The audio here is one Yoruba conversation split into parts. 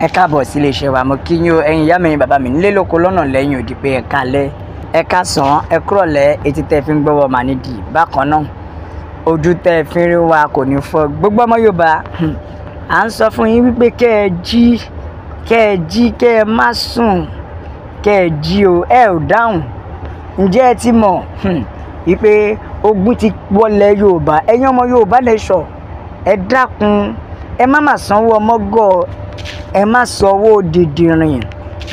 Ẹ káàbọ̀ sí iléeṣẹ́ wa. Mo kí yín o, ẹ̀yin ìyá mi, ẹ̀yin bàbá mi, nílé lóko lọ́nà lẹ́yìn òdì, pé ẹ káalẹ́, ẹ káàsán, ẹ kúrọ̀lẹ́. Etí tẹ́ fi ń gbọ́wọ́ mà nídìí bákan náà, ojú tẹ́ fi ń rí wa kò ní fọ́. Gbogbo ọmọ Yorùbá, à ń sọ fún yín wípé kẹ́ ẹ jí, kẹ́ ẹ jí, kẹ́ ẹ má sùn, kẹ́ ẹ jí o. Ẹ ò dáhùn. Ǹjẹ́ ẹ ti mọ̀ wípé ogun ti wọlé Yorùbá? Ẹ̀yin ọmọ Yorùbá nation, ẹ dákun, ẹ má má sanwó ọmọgọ́, ẹ má sanwó dìdìrìn,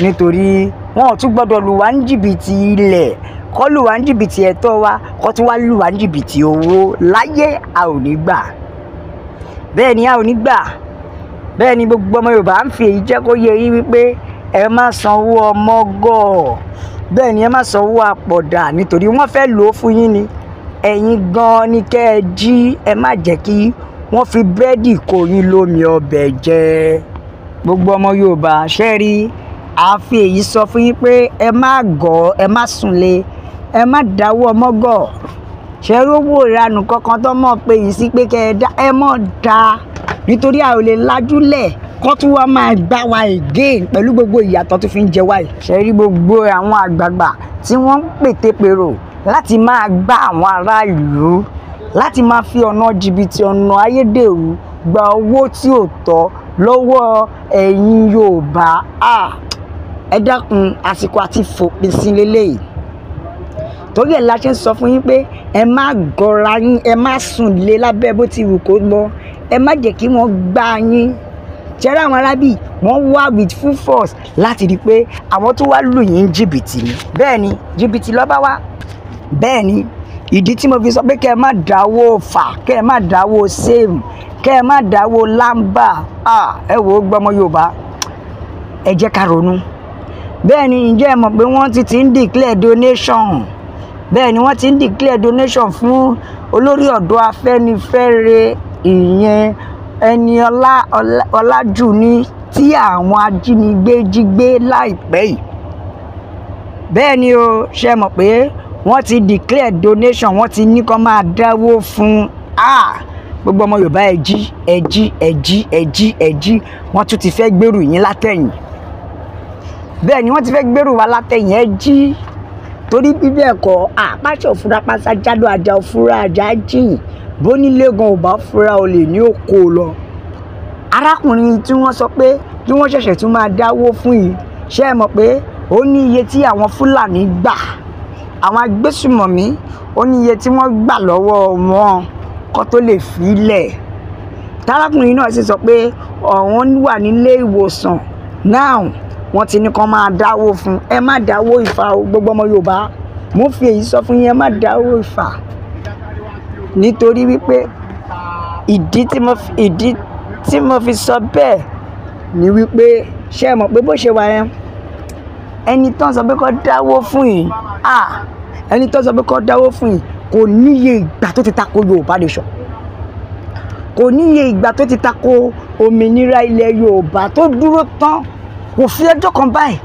nítorí wọn ò tún gbọ́dọ̀ lù wá ní jìbìtì ilẹ̀, kọ́ lù wá ní jìbìtì ẹ̀tọ́ wa, kọ́ tún wá lù wá ní jìbìtì owó láyé. A ò ní gbà. Bẹ́ẹ̀ ni, a ò ní gbà. Bẹ́ẹ̀ ni, gbogbo ọmọ Yorùbá ń fi èyí jẹ́ kó yé yín wípé ẹ má sanwó ọmọgọ́. Bẹ́ẹ̀ ni, ẹ má sanwó àpọ̀dà, nítorí wọ́n fẹ́ lò ó fún yín ni. Ẹ̀yin gan-an ni kẹ́ ẹ jí. Ẹ má jẹ́ kí wọ́n fi búrẹ́dì kó yín lómi ọbẹ̀ jẹ. Gbogbo ọmọ Yorùbá, ṣe rí, a fi èyí sọ fún yín pé ẹ má gọ̀, ẹ má sùnlé, ẹ má dáwọ́ ọmọgọ̀. Ṣe rówó ìranù kankan tó mọ̀ pé yìí sí pé kẹ́ ẹ dá, ẹ mọ̀ dá, nítorí a ò lè lajúlẹ̀ kó tún wá máa gbá wa again pẹ̀lú gbogbo ìyàtọ̀ tó fi ń jẹ wá yìí. Ṣe rí gbogbo àwọn àgbààgbà tí wọ́n ń pètèpèrò láti máa gbá àwọn ará ìlú, láti máa fi ọ̀nà jìbìtì, ọ̀nà ayédèrú gba owó tí ò tọ́ lọ́wọ́ ẹ̀yin Yorùbá, ẹ dákun, àsìkò àti fòpin sí lélẹ́yìí. Torí ẹ̀ la ṣe ń sọ fún yín pé ẹ má gọra yín, ẹ má sùn lé lábẹ́ bó ti wù kó lọ. Ẹ má jẹ́ kí wọ́n gbá yín. Ṣẹ́rẹ́ àwọn arábì wọ́n wá with full force láti rí i pé àwọn tó wá lù yín jìbìtì ni. Bẹ́ẹ̀ ni, jìbìtì ló bá wá. Bẹ́ẹ̀ ni, ìdí tí mo fi sọ pé kẹ́ ẹ má dáwó fà, kẹ́ ẹ má dáwó save, kẹ́ ẹ má dáwó lámbà. Ẹ wò ó, gbọ́mọ Yorùbá, ẹ jẹ́ ká ronú. Bẹ́ẹ̀ ni, ǹjẹ́ ẹ mọ̀ pé wọ́n ti ń declare donation? Bẹ́ẹ̀ ni, wọ́n ti ń declare donation fún olórí ọ̀dọ́ Afẹ́nifẹ́re, ìyẹn Ẹniọlá Ọlájúní, tí àwọn ajínigbé jí gbé láìpẹ́ yìí. Bẹ́ẹ̀ ni o, ṣe mọ̀ pé wọ́n ti declare donation? Wọ́n ti ní kó máa dáwó fún. Gbogbo ọmọ Yorùbá, ẹ jí, ẹ jí, ẹ jí, ẹ jí, ẹ jí. Wọ́n tún ti fẹ́ gbèrú yín látẹ̀yìn. Bẹ́ẹ̀ ni, wọ́n ti fẹ́ gbèrú wa látẹ̀yìn. Ẹ jí, torí bí bẹ́ẹ̀ kọ́, àpáṣẹ òfurá pásá jádò, àjà òfurá àjà jìn, bónílé gan ò bá fura, olè ní òkò lọ. Arákùnrin tí wọ́n sọ pé kí wọ́n ṣẹ̀ṣẹ̀ tún máa dáwó fún yìí, ṣé ẹ mọ̀ pé ó ní iye tí àwọn Fúlàní gbà, àwọn agbésùmọ̀mí, ó ní iye tí wọ́n gbà lọ́wọ́ wọn kó tó lè fi lẹ̀? Tárákùnrin náà sì sọ pé ọ̀hún wà nílé ìwòsàn now. Wọ́n ti ní kó máa dáwó fún. Ẹ má dáwó ìfà o. Gbogbo ọmọ Yorùbá, mo fi èyí sọ fún yín, ẹ má dáwó ìfà, nítorí wípé ìdí tí mo fi sọ bẹ́ẹ̀ ni wípé, ṣé ẹ mọ̀ pé bó ṣe wà yẹn, ẹni tó ń sọ pé kó dáwó fún yìí, ẹni tó ń sọ pé kó dáwó fún yìí, kò níye ìgbà tó ti tako Yorùbá nation, kò níye ìgbà tó ti tako òmìnira ilẹ̀ Yorùbá, tó dúró tán, kò fi ọjọ́ kan báyìí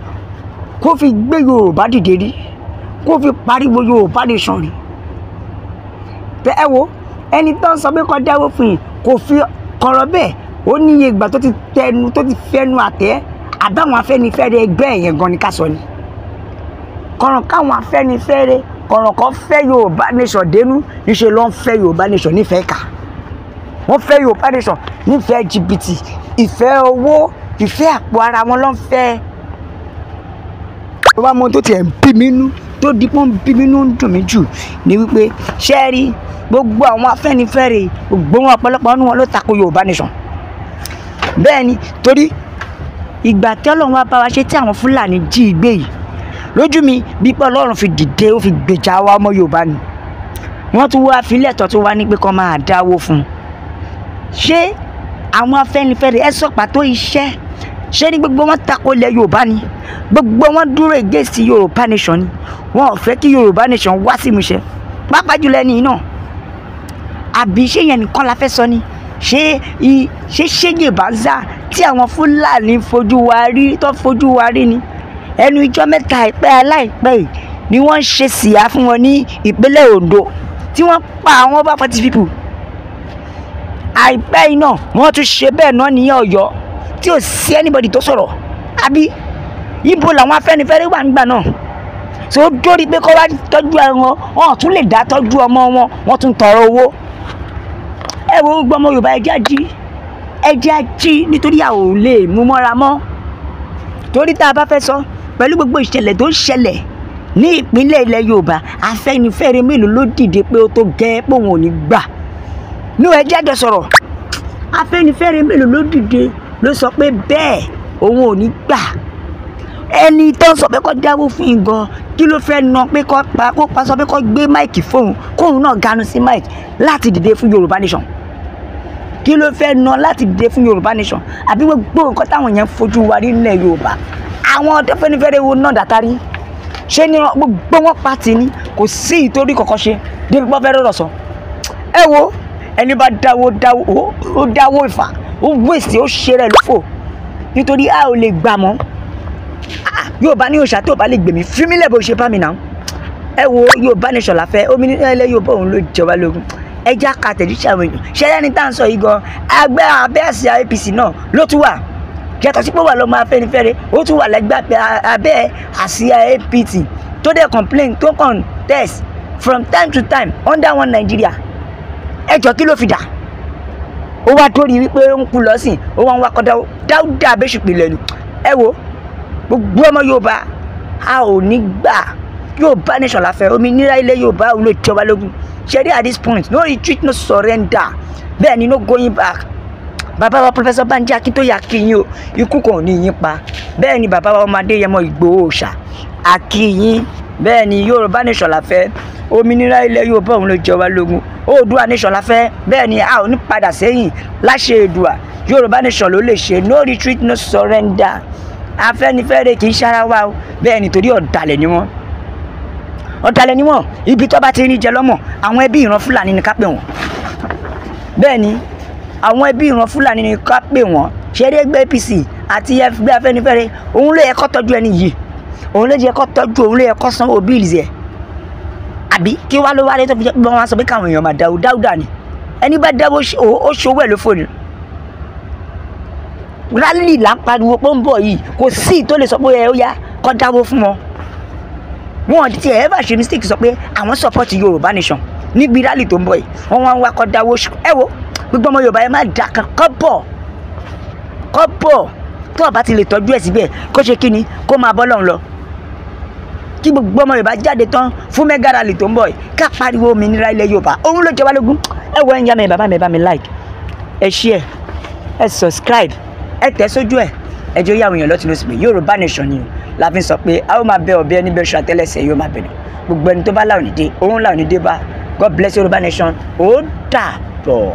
kó fi gbé Yorùbá dìde rí, kó fi pariwo Yorùbá nation rí. Tẹ ẹ wo ẹni tó ń sọ pé kó dáwó fún yìí, kò fi kọ̀rọ̀ bẹ́ẹ̀. Ó níye ìgbà tó ti tẹnu, tó ti fẹnu àtẹ àbáwọn Afẹ́nifẹ́re ẹgbẹ́ yẹn gan ni ká sọ ni, kọ̀rọ̀ káwọn Afẹ́nifẹ́re kọ̀rọ̀ kan fẹ́ Yorùbá nation dénú. Níṣẹ́ ló ń fẹ́ Yorùbá nation nífẹ̀ẹ́ kà, wọ́n fẹ́ Yorùbá nation nífẹ̀ẹ́ jìbìtì, ìfẹ́ owó, ìfẹ́ àpò ara wọn ló ń fẹ́. Tó bá mọ tó tiẹ̀ ń bí mi nú, tó di pọ́n bí mi nú, ń dùn mí jù ní wípé, ṣé ẹ rí gbogbo àwọn Afẹ́nifẹ́re, gbogbo wọn, ọ̀pọ̀lọpọ̀ nínú wọn ló tako Yorùbá nation. Bẹ́ẹ̀ ni, torí ìgbà tí Ọlọ́run wá bá wa ṣe tí àwọn Fúlàní jí ìgbé yìí, lójú mi, bí pé Ọlọ́run fi dìde, ó fi gbèjà wa ọmọ Yorùbá ni. Wọ́n tún wá filẹ̀ tó tún wá ní pé kó máa dáwó fún un. Ṣé àwọn Afẹ́nifẹ́re, ẹ sọ pàtó iṣẹ́? Ṣé ní gbogbo wọn tako ilẹ̀ Yorùbá ni? Gbogbo wọn dúró against Yorùbá nation ni. Wọn ò fẹ́ kí Yorùbá nation wá sí ìmúṣẹ, pàápàá jùlọ ẹni náà. Àbí ṣé yẹn nìkan la fẹ́ sọ ni? Ṣé ṣége bàzà tí àwọn Fúlàní fojú wa rí, tó fojú wa rí ni ẹnu ijọ́ mẹ́ta ìpẹ́ aláìpẹ́ yìí ni wọ́n ń ṣe síyá fún wọn ní ìpínlẹ̀ Ondo, tí wọ́n pa àwọn over 40 people? Àìpẹ́ yìí náà, wọ́n tún ṣe bẹ́ẹ̀ náà ní Ọ̀yọ́. Tí ò sí anybody tó sọ̀rọ̀, àbí ibo làwọn Afẹ́nifẹ́re wà nígbà náà? So ó dórí pé kó wá tọ́jú wọn, wọn tún lè dá tọ́jú ọmọ wọn, wọ́n tún tọrọ owó. Ẹ wo gbogbo ọmọ Yorùbá, ẹ jẹ́ á jí, ẹ jẹ́ á jí, nítorí a ò lè mú mọ́ra mọ́. Torí tá a bá fẹ́ sọ, pẹ̀lú gbogbo ìṣẹ̀lẹ̀ tó ń ṣẹlẹ̀ ní ìpínlẹ̀ ilẹ̀ Yorùbá, Afẹ́nifẹ́re mélòó ló dìde pé ó tó gẹ́, pé òun ò ní gbà ní? Ẹ jẹ́ àjọ sọ̀rọ̀. Afẹ́nifẹ́re mélòó ló dìde ló sọ pé bẹ́ẹ̀, òun ò ní gbà? Ẹni tó ń sọ pé kó dáwó fún yín gan, kí ló fẹ́ na pé kó pa, kó pa, sọ pé kó gbé mic fóun, kóun náà ganu sí mic láti dìde fún Yorùbá nation? Kí ló fẹ́ na láti dìde fún Yorùbá nation? Àbí gbogbo nǹkan táwọn yẹn ń fojú wa rí nílẹ̀ Yorùbá, àwọn Afẹ́nifẹ́re wo náà dàtàrí ṣé ní gbogbo wọn pàtì ni? Kò sí ìtorí kọ̀ọ̀kan ṣe débi pọ́n fẹ́ rọ̀rọ̀ sọ. Ẹ wo, ẹni bá dáwó dáwó, ó dáwó ìfà, ó wèsì, ó ṣe rẹ̀ lófò, nítorí a ò lè gbà mọ́. Yorùbá ní òòṣà tó bá lè gbèmí, fímílẹ̀ bó ṣe bá mi nà. Ẹ wo, Yorùbá nation la fẹ́, òmìnira ilẹ̀ Yorùbá, òun ló jẹ wá lógún. Ẹ já ka tẹ̀jíṣẹ́ àwọn èèyàn. Ṣẹlẹ̀ ní tá à ń sọ yìí gan, ẹgbẹ́ abẹ́ àsíá APC náà ló tún wà. Yàtọ̀ sí pé wà lọ́mọ Afẹ́nifẹ́re, ó tún wà lẹ́gbẹ́ abẹ́ àsíá APT tó dẹ̀ complain, tó contest from time to time under one Nigeria. Ẹ jọ, kí ló fi dà? Ó wá dórí wípé ó ń kú lọ́sìn, ó wá ń wá kọ́ Dáúdà Abéṣùpìlẹ̀ ni. Ẹ wo, gbogbo ọmọ Yorùbá, a ò ní gbà. Yorùbá nation la fẹ́, òmìnira ilẹ̀ Yorùbá, òun ló jọba lógún. Ṣẹ́rí, at this point, no retreat, no surrender. Bẹ́ẹ̀ ni, no going back. Bàbá wa Professor Banji Akíntóyè, akínyìn o, ikú kan ò ní yín pa. Bẹ́ẹ̀ ni, bàbá wa ọmọ Adéyẹmọ Ìgbòho Òòṣà, akínyìn. Bẹ́ẹ̀ ni, Yorùbá nation la fẹ́, òmìnira ilẹ̀ Yorùbá, òun ló jọba lógún. Oòduà nation la fẹ́. Bẹ́ẹ̀ ni, a ò ní padà sẹ́yìn láṣẹ Èdùà. Yorùbá nation ló lè ṣe. No retreat, no surrender. Afẹ́nifẹ́re kì í ṣara wa o. Bẹ́ẹ̀ ni, torí ọ̀dàlẹ̀ ni wọ́n, ọ̀dàlẹ̀ ni wọ́n. Ibi tó bá ti rí jẹ lọ́mọ, àwọn ẹbí ìran Fúlàní ni ká pè wọ́n. Bẹ́ẹ̀ ni, àwọn ẹbí ìran Fúlàní ni ká pè wọ́n. Ṣeré ẹgbẹ́ APC àti ẹgbẹ́ Afẹ́nifẹ́re, òun ló yẹ kó tọ́jú ẹni yìí, òun ló yẹ kó tọ́jú, òun ló yẹ kó sanwó bills ẹ̀. Àbí kí wá ló wá dé tó fi jẹ́ pé wọ́n wá sọ pé káwọn èèyàn máa dáwó? Dáúdà ni. Ẹni bá dáwó, ó ṣòwò ẹ̀ ló fò ní. Rally là ń pariwo pé ó ń bọ̀ yìí, kò sí tó lè sọ pé ẹ ó yá, kó dáwó fún wọn. Wọn ti ẹ̀ ever ṣe mistake sọ pé àwọn support Yorùbá nation níbi rally tó ń bọ̀ yìí. Wọ́n wá ń wá kó dáwó. Ẹ wo, gbogbo ọmọ Yorùbá, ẹ má dà kan kọ́ bọ̀ kọ́ bọ̀. Tó o bá ti lè tọ́jú ẹ̀ síbẹ̀, kó ṣe kí ni, kó máa bọ́ lọ́hùn lọ. Kí gbogbo ọmọ Yorùbá jáde tán fún mega rally tó ń bọ̀ yìí, ká pariwo òmìnira ilẹ̀ Yorùbá, òun ló jẹ wá lógún. Ẹ wọ, ẹ̀yin yá mi, bàbá mi, bá mi like, ẹ share, ẹ subscribe, ẹ tẹ̀ sójú ẹ̀. Ẹ jẹ́ ó yà àwọn èèyàn lọ́tún lọ́sùn pé Yorùbá nation ni o la fi ń sọ pé a ó máa bẹ ọ̀bẹ ẹni bẹ́ẹ̀ ṣu, àtẹ́lẹsẹ̀ yóò máa bẹ̀rẹ̀. Gbogbo ẹni tó bá láwọn ní dé, òun láwọn ní dé bá. God bless Yorùbá nation. Ó dàbọ̀.